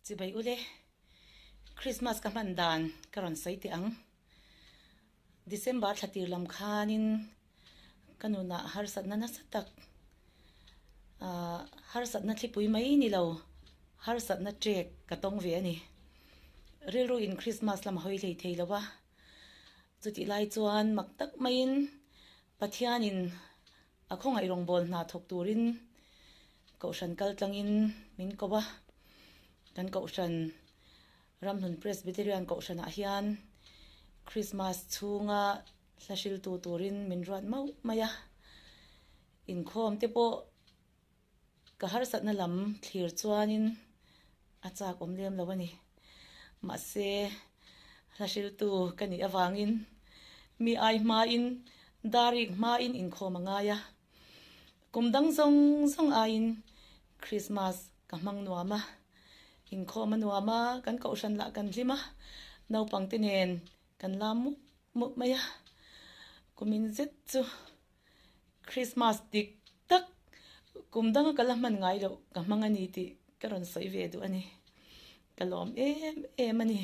Chibai ule, Christmas ka hman dan ka rawn sawi teh ang. December thla tir lam khanin ka nunah harsatna nasa tak ah harsatna thlipui mai ni lo, harsatna ṭek ka tawng ve a ni. Rilru in Christmas lam a hawi hlei thei lo a, chutih lai chuan mak tak maiin Pathianin A khawngaih rawngbâwl hna thawk turin Kohhran kal tlangin min ko a. Kan Kohhran, Ramhlun Presbyterian Kohhranah hian Krismas chhunga hla hriltu turin min ruat mauh mai a. Inkhawm te pawh Ka harsatna lam thlir chuanin a chak awm lem lo a ni. Mahse, hla hriltu ka nih avangin mi ai hmain darik hmain inkhawm a ngai a. Kum dang zawng zawng aiin Krismas ka hmang nuam a, inkhawm a nuam a, kan kohhran lah kan hlim a, naupangte nen kan lam mup mup mai a. Kumin zet chu Christmas dik tak kum danga ka la hman ngai loh ka hmang a ni tih ka rawn sawi ve duh a ni. Ka lawm em em a ni.